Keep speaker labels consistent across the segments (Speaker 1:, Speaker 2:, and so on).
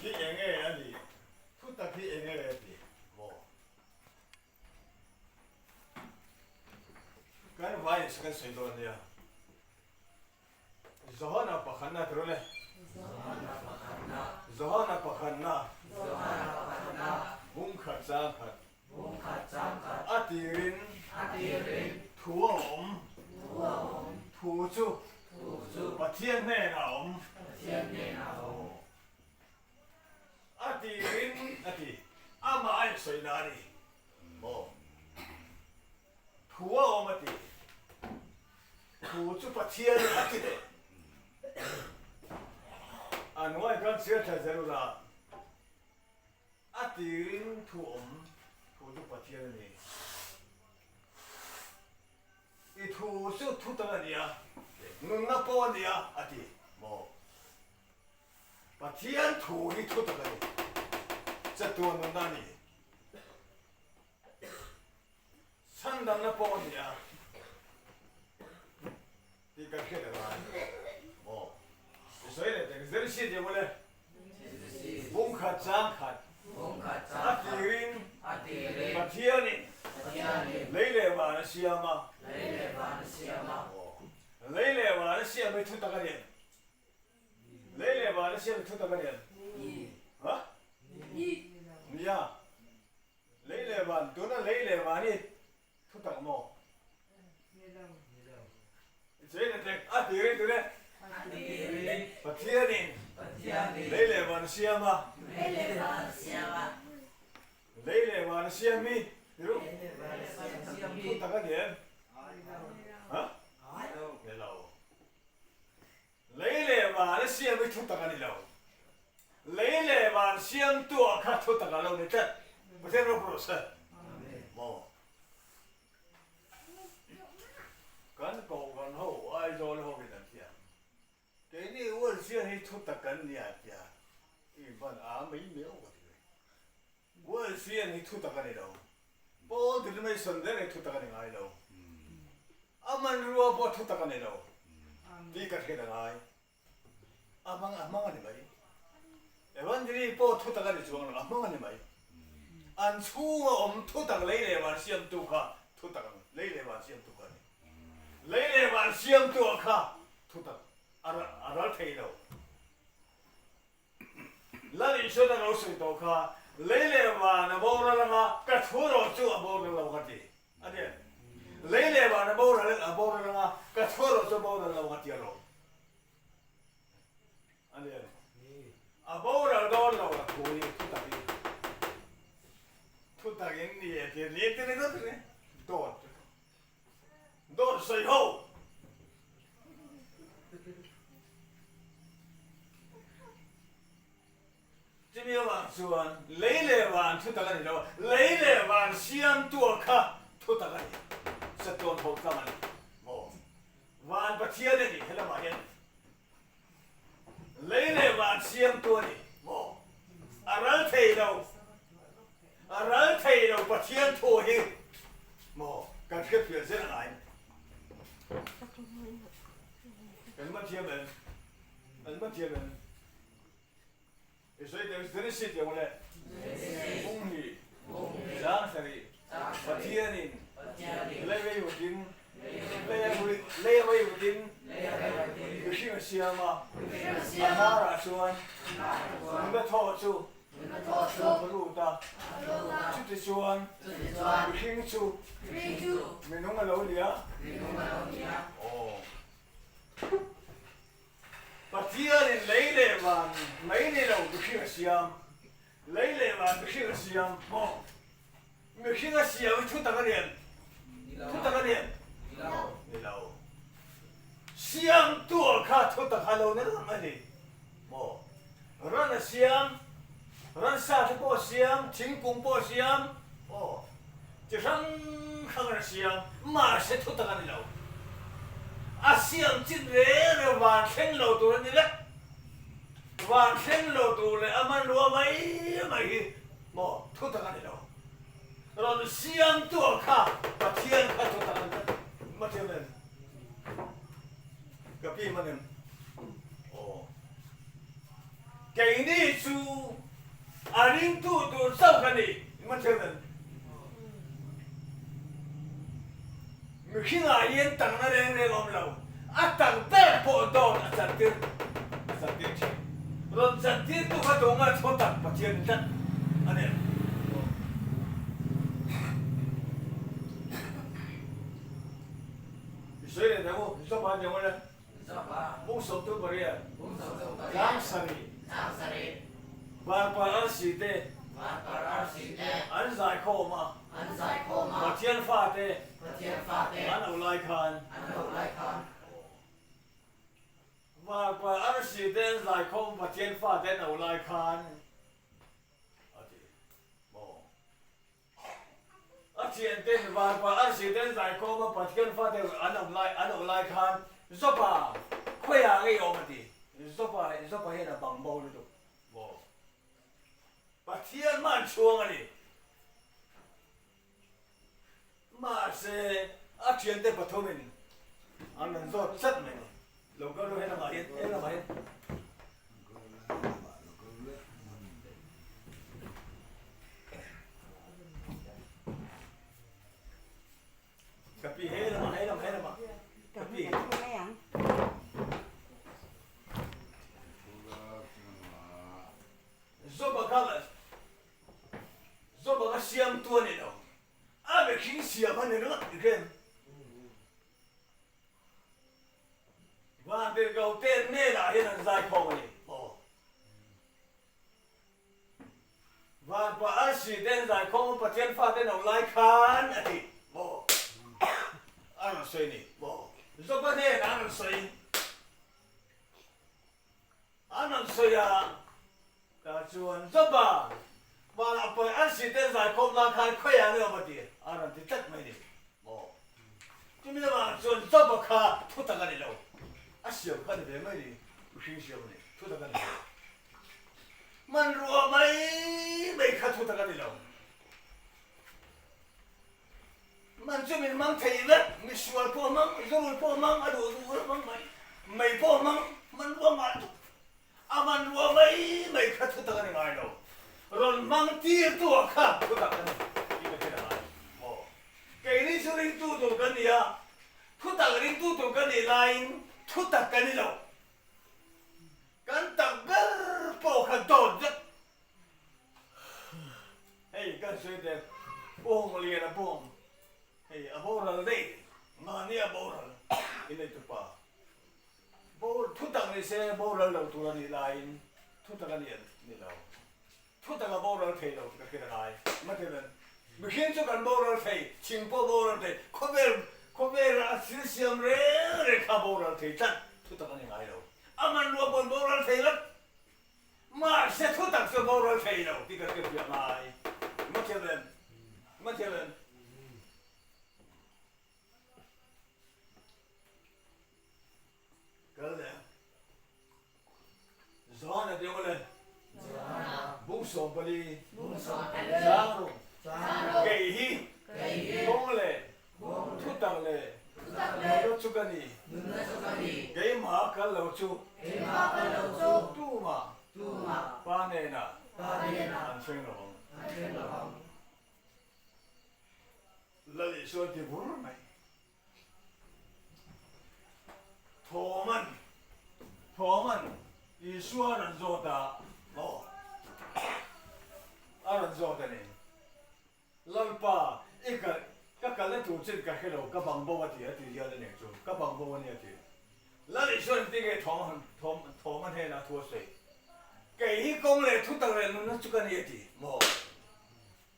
Speaker 1: hi enge a nih? Thutak hi enge a ti maw? Kan vaiin kan sawi dawn nia. Johana pakhatna ti rawh le. Johana pakhatna. Bung khat chang khat. A tirin. Thu a awm. Thu chu. Pathian hnenah a awm. A tirin a ti. Amah a insawi na a ni maw? Thu a awm a ti. Thu chu Pathian a ti leh. A hnuai khan chhiar tha zel ula, a tirin thu awm, thu chu Pathian a ni. I thu chu thu tak a ni a, nunna pawh a ni a, a ti maw? Pathian thu hi thu tak a ni, chatuan nunna a ni. Chhan dangna pawh a ni a tih kan hriat a ngai maw? I sawi leh teh Genesis tih mawle bung khat chang khat a tirin Pathianin lei leh van a siam a, lei leh van a siam hi thutak a ni em? Lei leh van a siam hi thutak a ni em? Ha? Nia. Lei leh van, tuna lei leh van hi thu tak maw? Chei leh tlek, a tirin tune? Pathianin lei leh van a siam a. Lei leh van a siam hi tiru thu tak a ni em? Ha? Ni lo. Lei leh van a siam hi thu tak a ni lo. Lei leh van siamtu ah kha thu tak a lo ni tlat. Pathian ropui rawh se. Maw? Kan kohhran ho Aizawl ho in an tia. Keini Ualsian hi thu tak kan nia tia. I van a mai mai awk a ti ve. Ualsian hi thu tak a ni lo. Pawl tir mai sawn reng hi thu tak a ni ngai lo. A hmanrua pawh thu tak a ni lo tih ka hriat a ngai. A hmang a hmang a ni mai. Evangeline pawh thu tak a ni chuang lo, a hmang a ni mai. An chhunga awm thu tak lei leh van siamtu kha thu tak ang, lei leh van siamtu kha a ni. Lei leh van siamtu ah kha thu tak a a ral thei lo. Lal Isuan a lo sawi tawh kha, Lei leh van a boral anga ka thu rawh chu a boral lo ka ti. A ti. Lei leh van a boral a boral anga ka thu rawh chu a boral lo ka ti alawm. A ni. A boral dawn lo a thu hi thu takin thu takin ni e ti ni ti ringawt ringawt dawt Dawt sawi ho. Chumi avang chuan lei leh van thu tak a ni lo a, lei leh van siamtua kha thu tak a ni. Chatuan ho tlang a ni maw? Van Pathian a ni helamah hian lei leh van siamtu a ni maw? A ral thei lo, a ral thei lo Pathian thu hi maw kan hriatfiah zel a ngai. Kan man thiam em? An man thiam em? I sawi teh Genesis tih ang le. Bung hi Zang sarih Pathianin lei vei vutin lei a vei vutin mihring a siam a, a hnarah chuan nuna thaw chu a lut a, chutichuan mihring chu minung a lo ni a. Aw. Pathianin lei leh van mai ni lo mihring a siam, lei leh van mihring a siam maw? Mihring a siam hi thu tak a ni em? Thu tak a ni em? Ni lo. Siamtu ah kha thu tak a lo ni reng a ni maw? Ran a siam, ransa te pawh a siam, thingkung pawh a siam, aw, chi hrang hrang a siam, mahse thu tak a ni lo. A siam chin reng reng van thleng lo tur a ni vek. Van thleng lo tur leh a hmanrua mai mai hi maw thu tak a ni lo. Rawn siamtu ah kha Pathian kha thu tak a ni vek. Mathiam em? Ka pi man em? Aw. Keini chu. A ringtu tur chauh ka ni. Engmah thiam em? Mihringah hian takna reng reng a awm lo. A tak ber pawh dawt a chantir a chantir thin. Rawn chantirtu kha tunga thaw tak Pathian tlat a ni. I sawi leh dang u, Zopa a ni ang ule. Bung 38, Tlang sarih, Varpar arsi te an zaikhawm a, Pathian fate an auh lai khan, Varpar arsi te an zaikhawm Pathian fate an auh lai khan a ti maw? A thianten vanpa arsi ten zaikhawm a Pathian fate an awm lai an awh lai khan Zopa khawiah ngei awm a ti. Zopa Zopa hian a bang bo lutuk maw? Pathian hman chhuang a ni. Mahse a thiante pathumin an rawn zawt chat mai ni. Lo kal rawh helamah hian helamah hian. Ka pi helamah helamah helamah ka pi. Zoba kha Zoba kha siamtu a ni lo. A mihring siam a ni ringawt hrem. Vantirhkoh te hnenah hian an zaikhawm a ni. Aw. Vanpa arsi te an zaikhawm a, Pathian fate an awm lai khan a ti. Maw? A rawn sawi a ni. Maw? Joba hnenah an rawn sawi. An rawn sawi a, tah chuan Joba, vanah pawi arsi te an zaikhawm lai khan khawiah nge awm a ti? A rawn ti tlat mai a ni. Maw? Chumi lamah chuan Joba kha thutak a ni lo. A siam kha a ni ve mai a ni. Mihring siam a ni. Thutak a ni lo. Hmanrua mai mai kha thutak a ni lo. Man chu min mang thei vek, misual pawh a mang, zurul pawh a mang, a duh duh a mang mai, mei pawh a mang, hmanrua ngah tuk. A hmanrua mai mai kha thutak a ni ngai lo. Rawn hmang tirtu ah kha thutak a ni tih ka hre ngai maw. Keini chu ringtu tur kan ni a, thutak ringtu tur kan nih laiin thutak kan ni lo. Kan tak ber pawh kha dawt vek. Hei kan sawi teh Pawng lian a pawng hei a boral daih mahni a boral inei tupa bor thutak ni se boral lo tur a nih laiin thutak a nih ni lo thutak a boral thei lo tih ka hriat a ngai mathilin mihring chu kan boral thei thing pawh boral thei khawvel khawvel a thil siam reng reng kha boral thei tlat thutak a ni ngai lo a hmanrua pawh an boral thei vat Mahse thutak chu boral thei lo tih ka hriatfiah ngai. Engmah thiam em? Engmah thiam em? Kal leh. Johana te awle. Bung 14. Chang rung. Kei hi. Kawng leh. Thutak leh nunna chu ka ni. Keimah kal lo chu tumah Pa hnenah an thleng lo ang. Lal Isua ti vur mai. Thawman Thawman Isua a rawn zawt a, aw a rawn zawt a ni. Lalpa, i kal, ka kalna tur chin ka hre lo, ka bang bo a ti, a ti hial a nih chu, ka bang bo a nia ti. Lal Isuan ti nge thawm a han, thawm, thawm a hnenah thu a sawi. Kei hi kawng leh thutak leh nunna chu ka ni a ti, maw?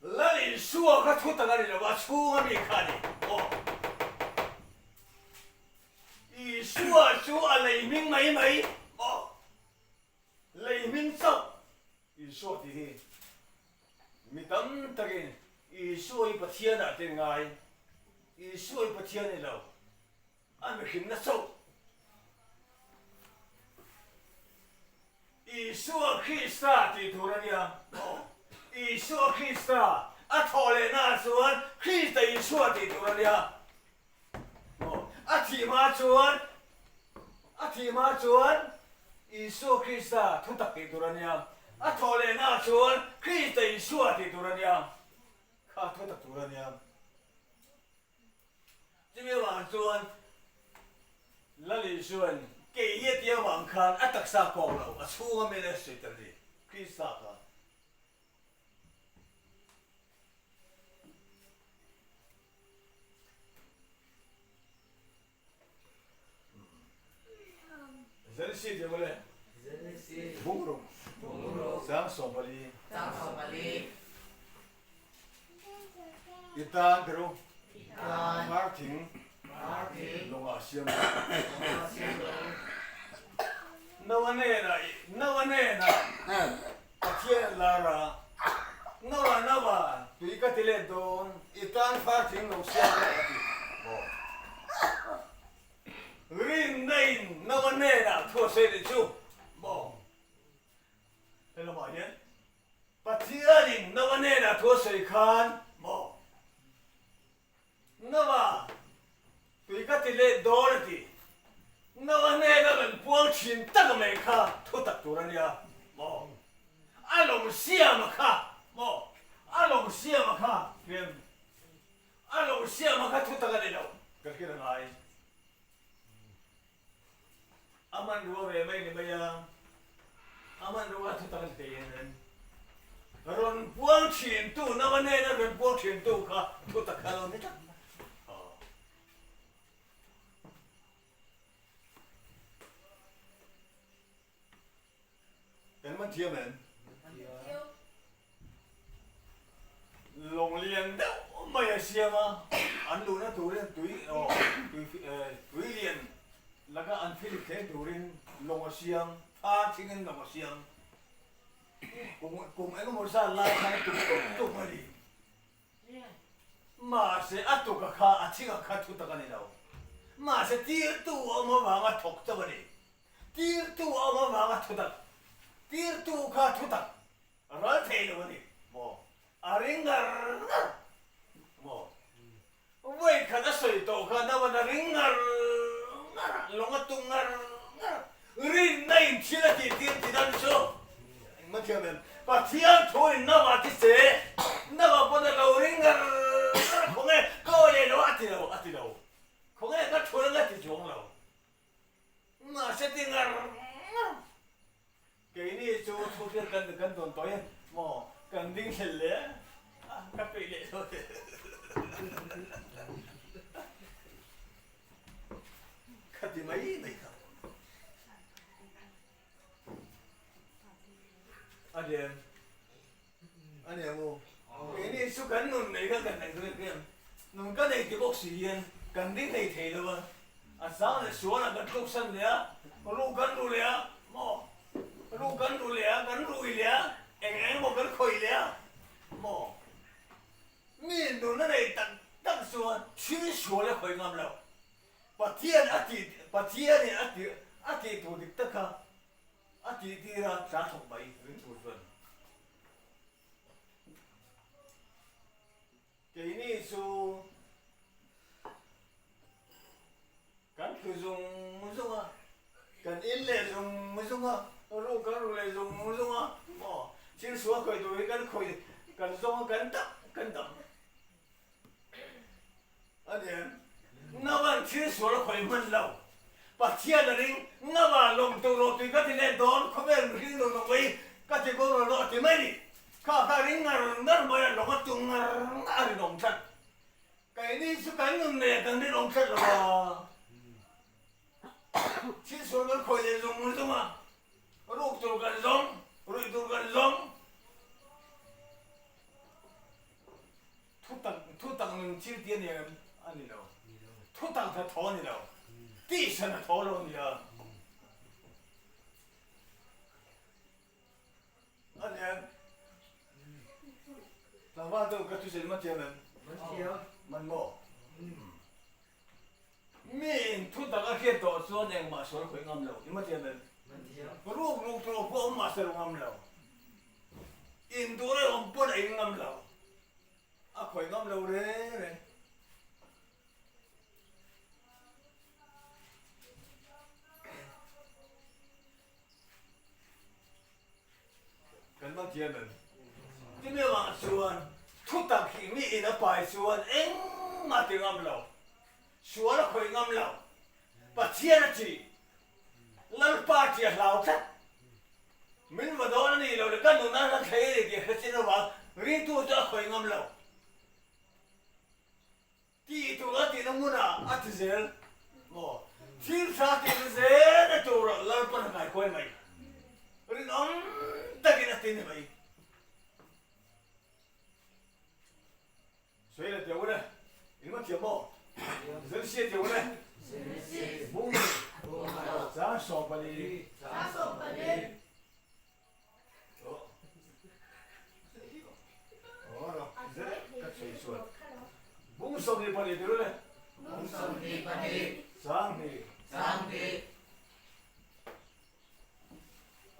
Speaker 1: Lal Isua kha thutak a ni lo, a chhung a mi kha a ni, maw? Isua chu a lei hming mai mai, maw? Lei hming chauh Isua tih hi mi tam takin Isua hi Pathian ah te ngai, Isua hi Pathian ni lo, a mihrinna chauh. Isua Krista tih tur a nia, Isua Krista a thawh lehna ah chuan Krista Isua tih tur a nia. A thih hma chuan, a thih hma chuan Isua Krista thutak tih tur a nia. A thawh lehna chuan Krista Isua tih tur a nia. Kha thu tak tur a nia. Chumi avang chuan Lal Isua'n kei hi a tih avang khan a taksa kawk lo, a chhunga min a sawi ta ni, Krista kha. Zensi tih mawle.
Speaker 2: Zensi.
Speaker 1: Bungruk.
Speaker 2: Bungruk.
Speaker 1: Chang 14.
Speaker 2: Chang 14.
Speaker 1: I tan ti ru.
Speaker 2: I tan.
Speaker 1: Hmar thing.
Speaker 2: Hmar thing.
Speaker 1: Lawngah siam ru.
Speaker 2: Lawngah siam ru.
Speaker 1: Noa hnenah Noa hnenah Pathian lar a, Noa Noa tui ka ti let dawn, i tan far thing lo siam rawh a ti maw? Rinna in Noa hnenah thu a sawi leh chu maw? Helamah hian Pathianin Noa hnenah thu a sawi khan maw? Noa, tui ka ti let dawn a ti. Noa hnena rawn puang thin tak mai kha thu tak tur a nia maw? A lawm siama kha maw? A lawm siama kha hriam a lawm siama kha thu tak a ni lo ka hriat a ngai. A hmanrua ve mai ni mai a, a hmanrua thu tak a ni thei em? Rawn puang thintu, Noa nena rawn puang thintu kha thu tak kha lo ni tlat mai. Kan man thiam em? Lawng lian deuh mai a siam a, an luhna turin tui aw tui tui lian laka an philip thleng turin lawng a siam, thar thingin lawng a siam. Kum kum engemaw zat lai khan a tuk tuk tuk a ni. Mahse a tuka kha a thingah kha thu tak a ni lo. Mahse tirtu a awm avanga thawk chauh a ni. Tirtu a awm avanga thutak, tirtu kha thutak ral thei lo a ni maw? A ring ngar ngar maw? Vawi khat a sawi tawh kha nawan a ring ngar ngar a, lawng a tung ngar ngar a, rinna in thil a tih tir ti dan chu engmah thiam em? Pathian thu in nawa ti se, nawa pawn a lo ring ngar ngar a, khawnge ka aw leh lo a ti lo, a ti lo, khawnge ka thu reng a ti chuang lo. Mahse ti ngar ngar keini chu thu hriat kan kan dawn tawh e maw kan ding thlel leh a ka peih leh lo e ka ti mai mai kha a lian a ni ang u keini chu kan nun nei kha kan nei reng reng nun ka nei ti bawk si hian kan ding hlei thei lo a a sang leh sual ah kan tluk san leh a ru kan ru leh a maw ru kan ru leh a kan rui leh a eng eng emaw kan khawih leh a maw mi nun a nei tak tak chuan thil sual a khawih ngam lo Pathian a tih Pathianin a tih a tih tur dik tak kha A tih tir a, tla thawk mai ring tur chuan. Keini chu kan tlu zung zung a, kan in leh zung zung a, ru kan ru leh zung zung a, maw thil sual khawih tur hi kan khawih kan zawng a, kan dam kan dam. A ni em? Navan thil sual a khawih hman lo. Pathian a ring, Nava lawm tur rawh tui ka ti let dawn, khawvel mihring lo lo mai ka ti bo rawh a ti mai ni. Kha kha ring ngar ngar mai a, lawng a tung ngar ngar a rinawm tlat. Keini chu kan nun nei a kan rinawm tlat lo a. Thil sual kan khawih leh zung zung a, ruk tur kan zawng, ruih tur kan zawng. Thu tak thu tak nun thil ti a ni em? A ni lo. Thu tak tha thaw a ni lo. Tihsan a thaw lo a ni a. A ni em? Tlangval deuh ka thusawi man thiam em?
Speaker 2: Man thiam.
Speaker 1: Man maw? Mi in thu tak a hriat tawh chuan engmah sawi khawih ngam lo. I ma thiam em?
Speaker 2: Man thiam.
Speaker 1: Ruk ruk tur pawh awm mahse ru ngam lo. In duh reng awm pawn a in ngam lo. A khawih ngam lo reng reng. man thiam em? Chumi avang chuan thutak hi mi in a pai chuan engmah ti ngam lo, sual a khawih ngam lo, Pathian a ṭih, Lalpa ṭih a hlau tlat. Min va dawn a nih loh leh ka nun a la thlei a ni tih hre chin avang ringtu chu a khawih ngam lo. Tih tur a tihna hmunah a ti zel maw? Thil tha tihna zel a turah Lalpan a ngaikuai mai. Rinawm takin a ti ni mai. Sawi leh teh ule, engemaw thiam maw? Zelsia teh ule, Bung chang 14. Bung 24 teh ule. Chang hnih.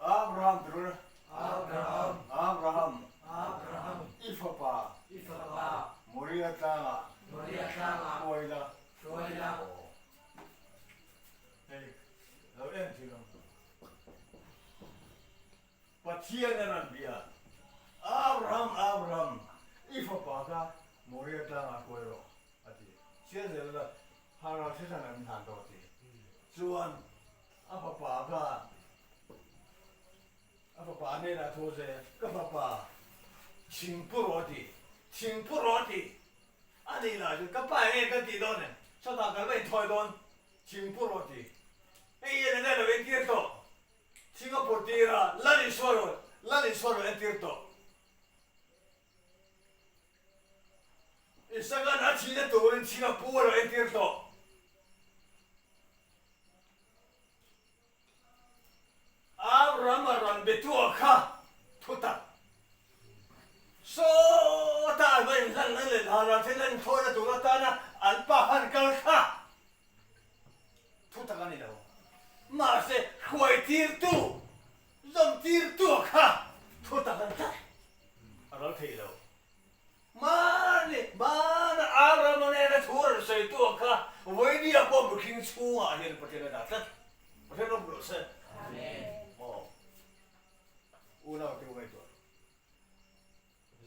Speaker 1: Abraham ti ru Abraham Abraham Abraham i fapa i fapa Moria tlangah Moria tlangah hruai la hruai la hei lo en thin ang Pathian a rawn bia Abraham Abraham i fapa kha Moria tlangah hruai rawh a ti chian zel la Hara thisen an hlan tawh a ti chuan A fapa kha a fapa hnenah thu se, Ka fapa, thingpu rawh a ti. Thingpu rawh a ti. A nih lah chu, Ka pa eng nge kan tih dawn em? Sawtah kan va inthawi dawn, thingpu rawh a ti. Hei hian eng nge lo entir tawh? Thing a put tir a, Lal Isua rawh, Lal Isua rawh entir tawh. Isaka'n a thihna turin thing a pu a lo entir tawh. Abraham a rawn be tuah kha thutak sawta an va inhlan na leh hna thil an inthawina tur atana an pa khan kal kha thutak a ni lo. Mahse, hruaitirtu, zawmtirtu kha thutak an tlat a ral thei lo. Mahni hmana Abrahama nena thu rawn sawitu ang kha Vawini-a pawh mihring chhungah hian Pathian a dah tlat. Pathian rawng rawh se. Aw. Unau te u ngaihtuah rawh.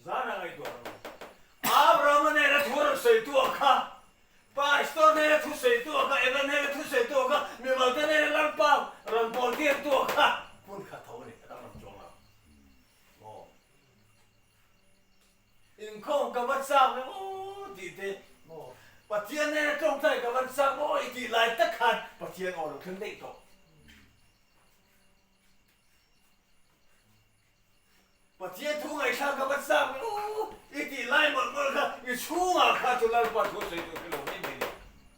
Speaker 1: Zana ngaihtuah rawh. Abrahama nena thu rawn sawitu ang kha, Pastor nena thu sawitu ang kha, Eva nena thu sawitu ang kha, mimal te nena Lalpa rawn pawl tirtu ang kha hmun khat tho a ni. A danglam chuang lo. Aw. Inkhawm ka va chak ve aw tih te maw Pathian nena tawngtai ka va chak maw i tih lai tak khan Pathian aw lo thleng daih tawh. Pathian thu ngaihthlak ka va chak ve aw i tih lai mawlh mawlh kha i chhungah kha chu Lalpa thu a sawi tur khi lo mai mai ni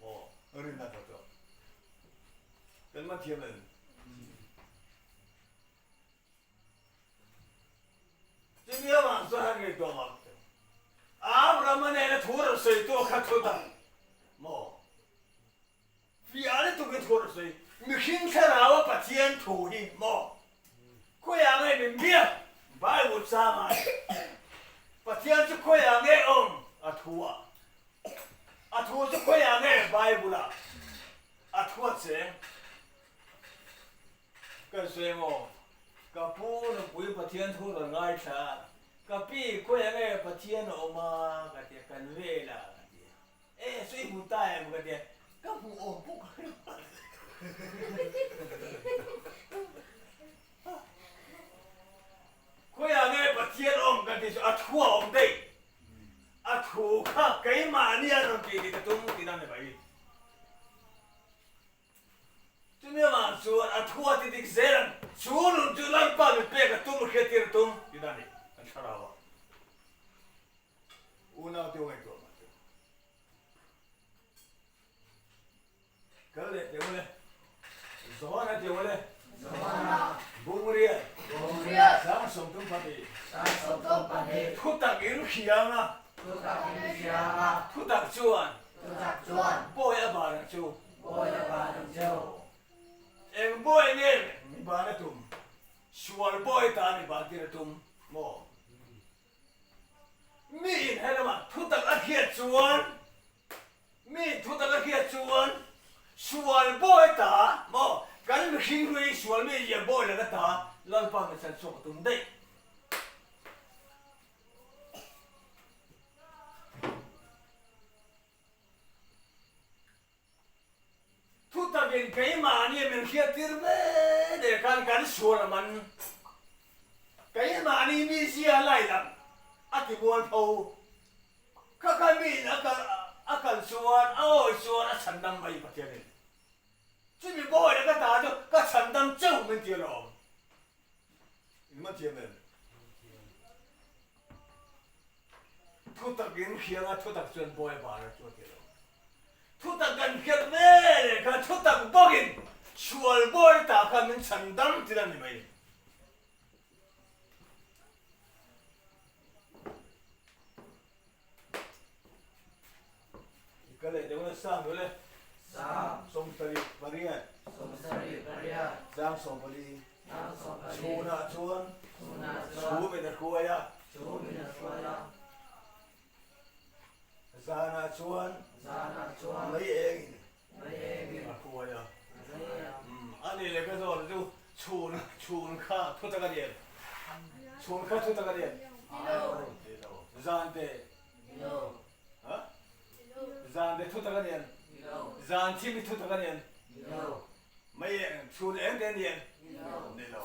Speaker 1: maw rinna tha tawh. Kan man thiam em? Chumi avang chuan han ngaihtuah mak teh. Abrahama nena thu rawn sawi tu kha thu dang maw? Fiah lutukin thu rawn sawi. Mihring thlarau a Pathian thu hi maw? Khawiah nge min biak? Bible changah Pathian chu khawiah nge awm? A thu ah. A thu chu khawiah nge? Bible ah. A thu a cheng. Ka sawi maw? Ka pu nupui Pathian thu rawn ngaithla a, ka pi khawiah nge Pathian a awm a? ka ti a, kan vel a ka ti a. E, sawi i hmu ta em? ka ti a, ka hmuh awm pawh ka hre lo. Khawiah nge Pathian awm ka ti chu a thu a awm daih. A thu kha keimahni a rawn tih tih ka tum tihna ni mai. Chumi avang chuan a thu a ti dik zel ang, chu nun chu Lalpa mi pek a tum, hriattir a tum tih a ni kan thlarau ah. Unau te ngaihtuah mah chu. Kal leh teh ule, Johana teh ule, Bungriat, Sang 34, Thutak in hriang a, Thutak chuan, Bawi a ban ang chu. Bawi a ban ang chu. Eng bawi nge mi ban a tum? Sual bawi ta mi ban tir a tum maw? Mi in helamah thutak a hriat chuan, mi in thutak a hriat chuan sual bawi ta maw? Kan mihring hlui sual mi zia bawi laka ta Lalpa mi chan chhuak a tum daih. min hriattir ve leh khan kan sual a man. Keimahni mizia lai lang a ti mual tho. Kha kha miin a kal a kal chuan a awi chuan a chhandam mai Pathianin. Chumi bawi leh ka ta chu ka chhandam cheu min ti alawm. Engmah thiam em? Thutak in hrianga thutak chuan bawi a bar a chu a ti lo. Thutak kan hriat ve leh kha thutak bawkin sual bawi ta kha min chhandam tir a ni mai. I kal leh deuh na sang deuh le.
Speaker 2: Sang.
Speaker 1: 78.
Speaker 2: 78.
Speaker 1: Chang 14.
Speaker 2: Chang 14.
Speaker 1: Chhunah chuan.
Speaker 2: Chhunah chuan.
Speaker 1: Chhum in a hruai a.
Speaker 2: Chhum in a hruai a.
Speaker 1: Zanah chuan.
Speaker 2: Zanah chuan.
Speaker 1: Mei eng in.
Speaker 2: Mei eng in.
Speaker 1: A hruai a.
Speaker 2: A hruai a.
Speaker 1: A ni leh ka zawhna chu chhun chhun kha thutak a ni em? Chhun kha thutak a ni em? Ni lo. Zan te.
Speaker 2: Ni lo.
Speaker 1: Ha?
Speaker 2: Ni lo.
Speaker 1: Zan te thutak a ni em?
Speaker 2: Ni lo.
Speaker 1: Zan thim hi thutak a ni em?
Speaker 2: Ni lo.
Speaker 1: Mei eng chhun eng te a ni em?
Speaker 2: Ni lo.
Speaker 1: Ni lo.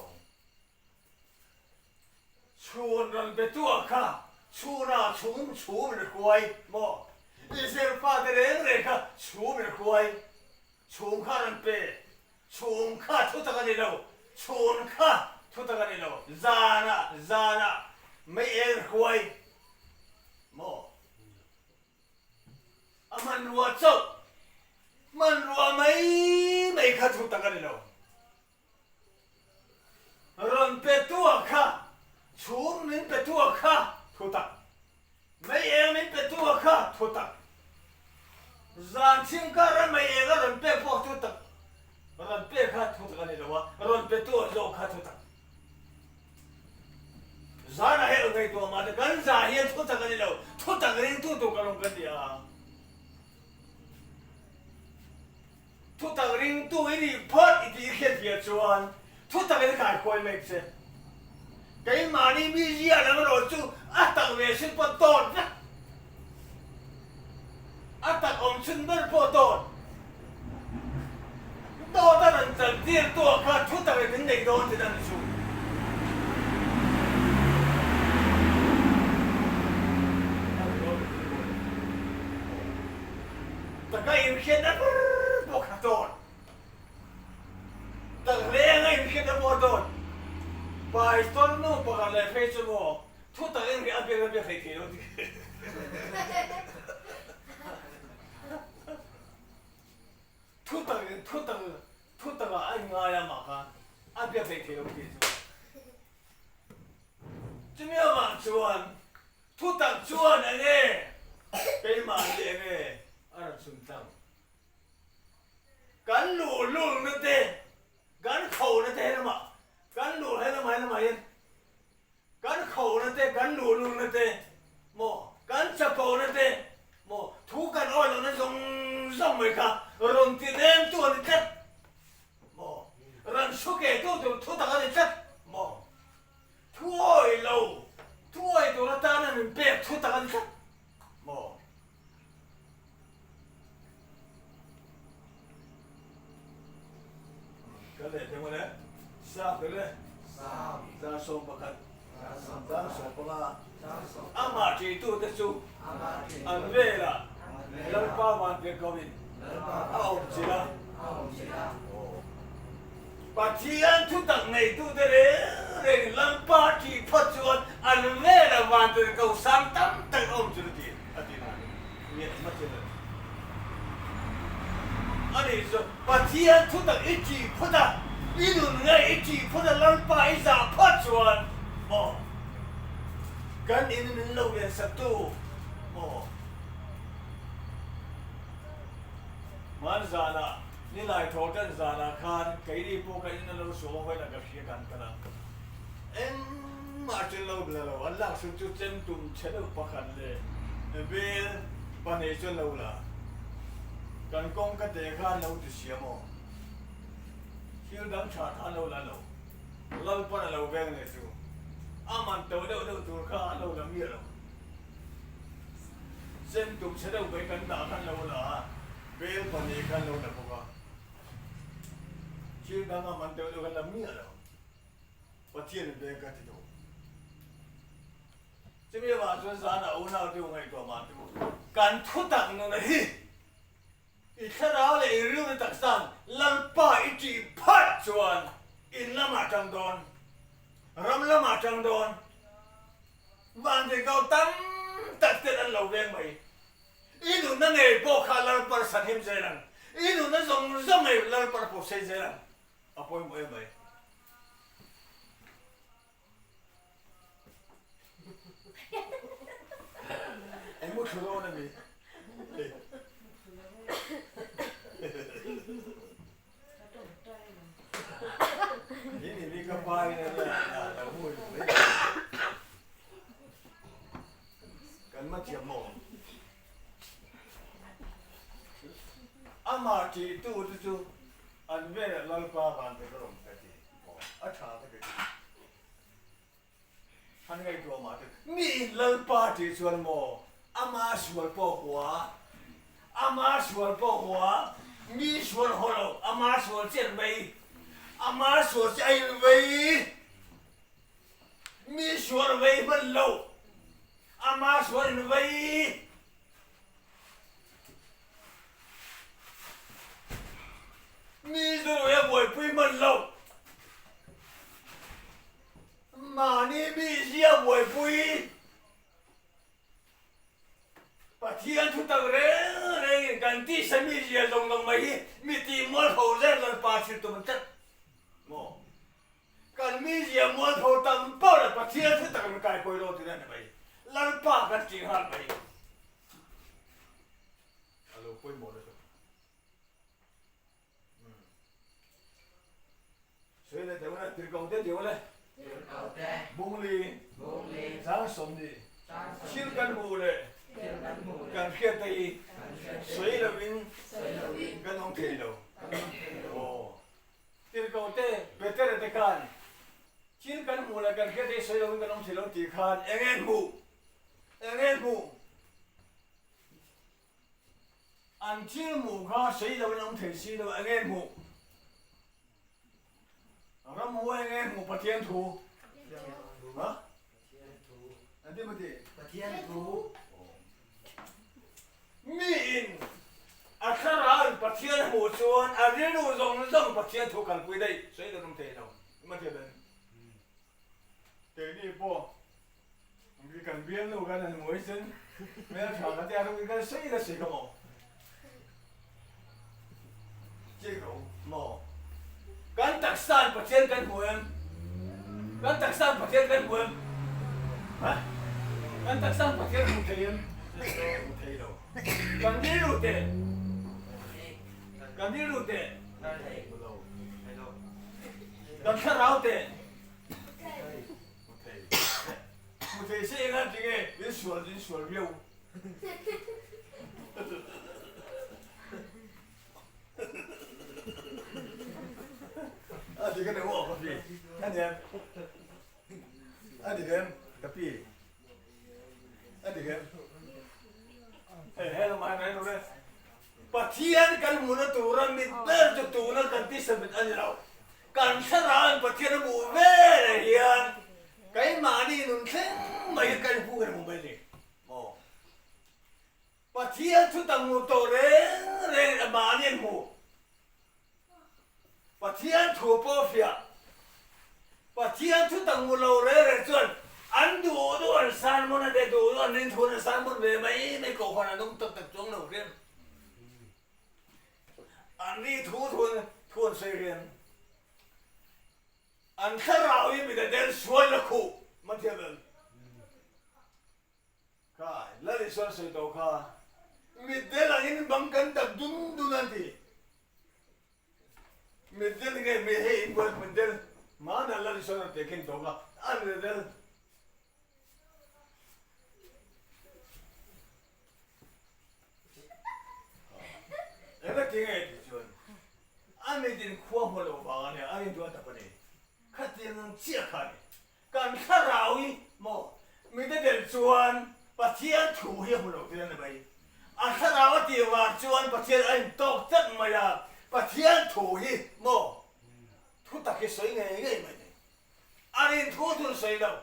Speaker 1: Chhun rawn be tuah kha chhunah chhum chhum in a hruai maw? Israel fate reng reng kha chhum in a hruai. Chhum kha rawn pe. Chhum kha thutak a ni lo. Chhun kha thutak a ni lo. Zanah zanah mei eng hruai maw? A hmanrua chauh hmanrua mai mai kha thutak a ni lo. Rawn pe tua kha, chhum min pe tua kha thutak, mei eng min pe tua kha thutak, zan thim kara mei eng a rawn pek pawh thutak, rawn pek kha thutak a ni lo a, rawn pe tua zawk kha thutak. Zan a helh ngaihtuah mah te kan zah hian thutak a ni lo, thutak ringtu tur kan awm kan ti a. Thutak ringtu i nih phawt i tih hriat viah chuan thutak in kai khuai mek che. Keimahni mi zia lam erawh chu a tak ve sin pawh tawt vek. A tak awm chhun ber pawh tawt. Dawt a rawn chal tir tuah kha thutak in min nei dawn tih a ni chu. Taka inhriatna ber pawh kha dawn. Tak renga inhriatna pawh dawn. Pastor nu pakhat leh phei chu maw thu tak in a biak a biak thei thei lo ti. Thu tak thu tak thu tak ah a inngai a mah khan a biak thei thei lo ti chu. Chumi avang chuan Thutak chuan eng nge keimah hi eng nge a rawn chhun tlang? Kan luhlulna te, kan khona te helamah, kan luh helamah helamah hian kan khona te, kan luhlulna te maw, kan chapona te maw, thu kan awi lohna zawng zawng mai kha rawn ti nemtu a ni tlat maw, rawn hruketu tur thutak a ni tlat maw. Thuawi lo, thuawi tur atana min pek thu tak a ni tlat maw? Ka leh teh mawle, Sam te le, Zan 11, Zan 15, Amah ṭihtute chu an velah Lalpa vantirhkohin a awm chilh a. Pathian thutak neitute reng reng Lalpa ṭih phawt chuan an velah vantirhkoh sang tam tak a awm chu na ti a ti na ni. Nge hmachhia na ni. Ani chu Pathian thutak i ṭih phawt a, i nun nge i ṭih phawt a Lalpa i zah phawt chuan maw kan in min lo ven saktu maw hmanzanah Nilai thaw tan zanah khan keini pawh ka in a lo suam a vawiin a ka hria kan kal a, engmah chu lo la lo, an lak chhun chu chem tum chhe deuh pakhat leh bel pahnih chu an lo la, kan kawng ka te kha an lo ti siam aw, thil dang tha kha an lo la lo, Lalpan a lo veng leh chu a man to deuh deuh tur kha an lo la miah lo, chem tum chhe deuh mai kan dah kha an lo la a. Bel pahnih khan lo la bawk a. Thil dang a man deuh deuh kan la miah lo. Pathian in veng ka ti duh. Chumi avang chuan zanah unau te u ngaihtuah mah te u, kan thutak nuna hi i thlarau leh i rilru taksan Lalpa i ṭih phat chuan in lamah ṭang dawn, ram lamah ṭang dawn, vantirhkoh tam tak ten an lo veng mai. I nunna ngei pawh kha Lalpa sanhim zel ang, i nunna zawng zawng ngei Lalpa pawhsei zel ang. A pawimawh em mai. Eng maw thu dawn a mi? Ni ni mi ka pa in a nia a lo mu mai. Kan ma thiam maw? Amah ṭih tu te chu an velah Lalpa van te ka rawn ka ti. A ṭha ka ti. Han ngaihtuah mah te, mi in Lalpa tih chuan maw ama sual pawh hua, ama sual pawh hua, mi sual haw lo, ama sual chiah an vei, ama sual chiah a in vei, mi sual vei hman lo, ama sual in vei. Mi zurui a buaipui hman lo. Mahni mi zia buaipui. Pathian thu tak reng rengin kan tisa mi zia zawng zawng mai hi mi tih mualpho zel Lalpa thil tum an tlat maw? Kan mi zia mualpho tam pawh leh Pathian thu tak min kaihkawi dawn tih na ni mai. Lalpa kan tih nghal mai. A lo pawimawh nasa. Sawi leh deuh le, tirhkoh te deuh le.
Speaker 2: Tirhkoh te.
Speaker 1: Bungli.
Speaker 2: Bungli.
Speaker 1: Chang sawmni.
Speaker 2: Chang sawmni.
Speaker 1: Thil kan hmuh leh.
Speaker 2: Thil kan hmuh leh.
Speaker 1: Kan hriat te hi.
Speaker 2: Kan hriat te hi.
Speaker 1: Sawi lovin.
Speaker 2: Sawi lovin.
Speaker 1: Kan awm thei lo.
Speaker 2: Kan awm thei lo.
Speaker 1: Aw. Tirhkoh te, Petera te khan thil kan hmuh leh kan hriat te hi sawi lovin kan awm thei lo tih khan eng nge hmuh? Eng nge hmuh? An thil hmuh kha sawi lovin awm thei si lo, eng nge hmuh? Ramhuai eng nge hmuh Pathian thu? Ha? An ti maw ti?
Speaker 2: Pathian thu.
Speaker 1: Mi in a thlarau in Pathian a hmuh chuan a rilru zawng zawng Pathian thu kalpui daih sawi lo awm thei lo. I ma thiam em? Keini pawh mi kan bialnu kan han hmuh hi chuan hmeltha ka tia rawng in kan sawi la sawi ka maw? Chiah lo maw? Kan taksa in Pathian kan hmu em? Kan taksa in Pathian kan hmu em? Ha? Kan taksa in Pathian hmu thei em? Hmu thei lo. Kan rilru teh. Kan rilru teh. Hmu lo. Kan thlarau teh. Hmu thei. Hmu thei se eng an ti nge? In sual in sual viau. A ti ka ni maw ka pi? A ni em? A dik em ka pi? A dik em? Hei he lamah hian rawn awm e. Pathian kan hmuhna tura mit ber chu tuna kan tisa mit a ni lo. Kan thlarau in Pathian a hmuh veleh hian keimahni nun thleng mai hi kan hmuh kan hmu mai a ni maw? Pathian chu tak hmuh tawh reng reng in a mahni an hmu. Pathian thu pawh fiah. Pathian thu tak hmu lo reng reng chuan an duh duh an sermon a te duh duh an rin thu an sermon ve mai mai kohhran an awm tak tak chuang lo hriam. An ri thu thu thu an sawi hriam. An thlarau hi midang te an sual la khuh mathiam em. Khai, Lal Isuan sawi tawh kha, Mitdel angin bang kan dap dun dun an ti. Mitdel nge mi hei in buai mitdel, mahna Lal Isuan a tehkhin tawh kha, a mitdel. Eng a ti nge tih chuan, a mitin khua hmu loh vang a nia, a rintu a tap a ni. Khatiang ang chiah kha a ni. Kan thlarau hi maw mite tel chuan Pathian thu hi a hmu lo tir a ni mai. A thlarau a tih vang chuan Pathian a intawk tlat mai a, Pathian thu hi maw. tak hi sawi ngei ngei mai ni. A rin thu thun sawi lo.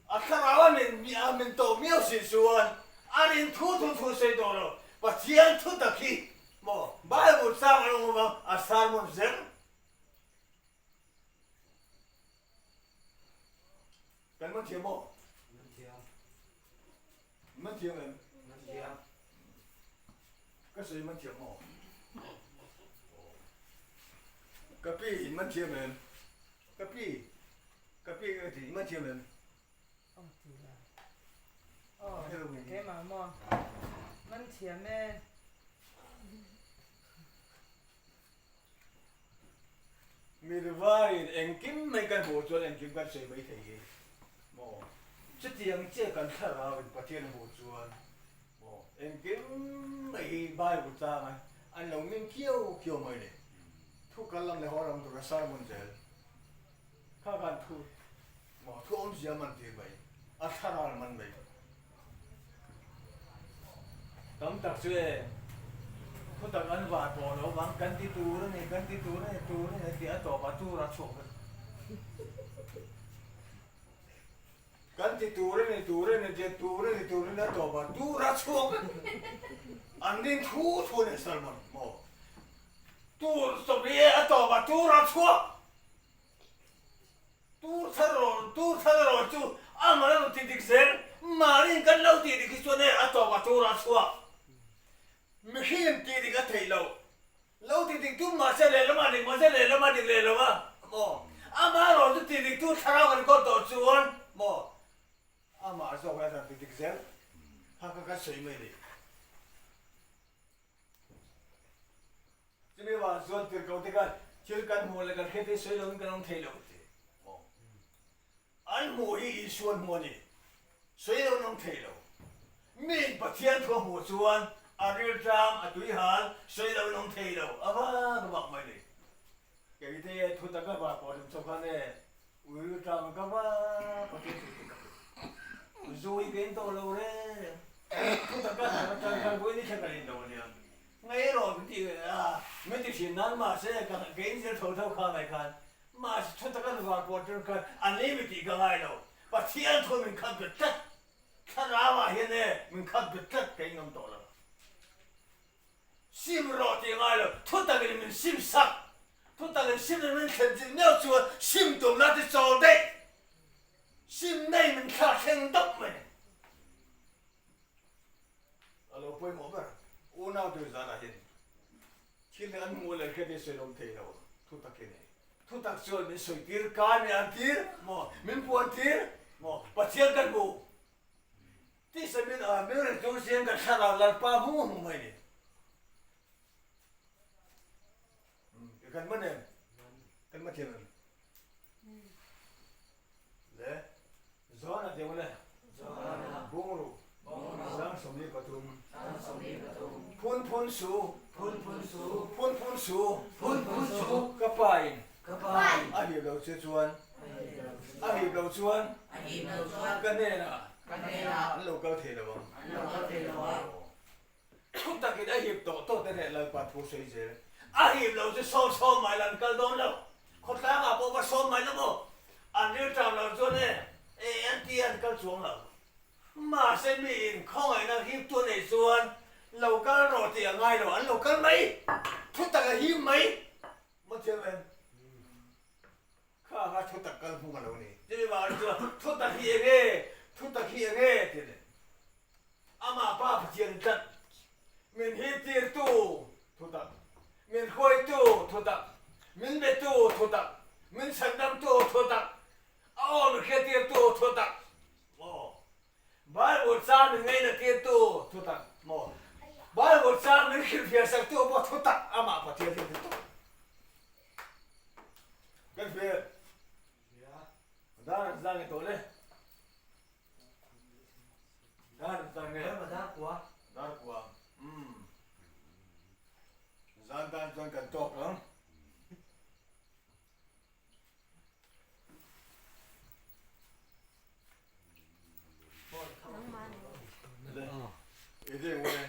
Speaker 1: A thlarau a min a min tawh miau si chuan a rin thu thun thun sawi tawh lo. Pathian thu tak hi maw Bible chang a lo awm ang a sermon zel. Kan man thiam maw?
Speaker 2: Man thiam.
Speaker 1: Man thiam em?
Speaker 2: Man thiam.
Speaker 1: Ka sawi man thiam maw? Ka pi in man thiam em? Ka pi, ka pi ka ti man thiam em?
Speaker 3: Oh ti la. Oh, keimah maw? Man thiam e.
Speaker 1: Mirvain engkim mai kan hmuh chuan engkim kan sawi mai thei hi maw? Chutiang chiah kan thlarauin Pathian a hmuh chuan maw engkim mai hi Bible tlanga an lo ming kiau kiau mai ni. Thu kal lam leh haw lam tura sermon zel kha khan thu maw thu awmzia man tir mai a thlarau man mai. Tam tak chu e, thu tak an var pawh lo vang, kan ti tur a ni, kan ti tur a ni, tur a ni tih a tawp a, tur a chhuak vek. Kan ti tur a ni, tur a ni tih a tur a ni, tur a ni a tawp a, tur a chhuak vek. An rin thu thu a ni Salmon maw? Tur sawm hi e a tawp a, tur a chhuak. Tur thar rawh, tur thar rawh chu a mal a rawn ti dik zel. Mahniin kan lo tih dik hi chuan e a tawp a tur a chhuak. Mihring tih dik a theih loh. Lo ti dik tum mahse lehlamah dik mahse lehlamah dik leh lo a maw? Amaherawh chu tih dik tu thlarau kan kawl tawh chuan maw? Amah zawk hian a rawn ti dik zel. Kha kha kan sawi mai a ni. Chumi vang chuan tirhkoh te khan thil kan hmuh leh kan hriat hi sawi loin kan awm thei lo ti maw? An hmuh hi Isua an hmu a ni. Sawi loin awm thei lo. Miin Pathian thu a hmuh chuan a rilṭam, a tuihal, sawi loin awm thei lo. A vak vak mai ni. Kei te thu tak a vah pawh hlim chawp khan e, ui rilṭam ka va Pathian thu ti ka ti. Zu hi ka in tawh lo reng. Thu tak a ṭang khan vawiin i thla ka in lo a nia. Ngei rawh min ti a, min ti thin nan mahse ka ka inzir tho tho kha ngai khan mahse thu taka nuvar pawh tir khan a ni mi tih ka ngai lo, Pathian thu min khat bet tlat, thlarau ah hian e min khat bet tlat ka ingam tawh lo. Sim rawh tih ngai lo, thu takin min sim sak, thu takin sim in min thlen chilh miau chuan sim tumna ti chawl daih, sim nei min thlak thleng deuh mai. A lo pawimawh ber unau tu zanah hian thil an hmuh leh hriat hi sawi lawm thei lo thu tak hi a ni. Thu tak chuan min sawi tir, kai min an tir maw, min puan tir maw, Pathian kan hmu tih min a min ring tur chian kan thlarau Lalpa hmu hmu mai a ni. Kan man em? Kan man thiam em? Le Zawn a deuh le. Bungru. 23. Phun phun su. Phun phun su. Ka pa in. A hip lo che chuan. A hip lo chuan. Ka hnenah. An lo kal thei lo ang. Thu takin a hip tawh tawh te hneh Lalpa thu sawi zel. A hip lo chu sawm sawm mai la an kal dawn lo. Khawtlang ah pawh va sawm mai la maw? An rilṭam lo chuan e, e an ti a an kal chuang lo. Mahse mi in khawngaihna hip tu nei chuan lo kal rawh tih a ngai lo, an lo kal mai. Thu tak a hip mai. Maw thiam em? Kha kha thu tak kal hmung a lo ni. Chumi vang chuan thu tak hi eng e, thu tak hi eng e ti a ni. Amah Pa Pathian tlat, min hiptirtu thu tak, min hruaitu thu tak, min betu thu tak, min chhandamtu thu tak, a aw min hriattirtu thu tak maw? Bible cha min ngaihnatirtu thu tak maw? Bible cha min hrilhfiahsaktu pawh thu tak amah Pathian hi a ti tawp. Kan hriat. Dar an zang e tawh le. Dar an zang e.
Speaker 2: Dar kua.
Speaker 1: Dar kua. Umm. Zan tan chuan kan tawk ang. Le. Ede ngore.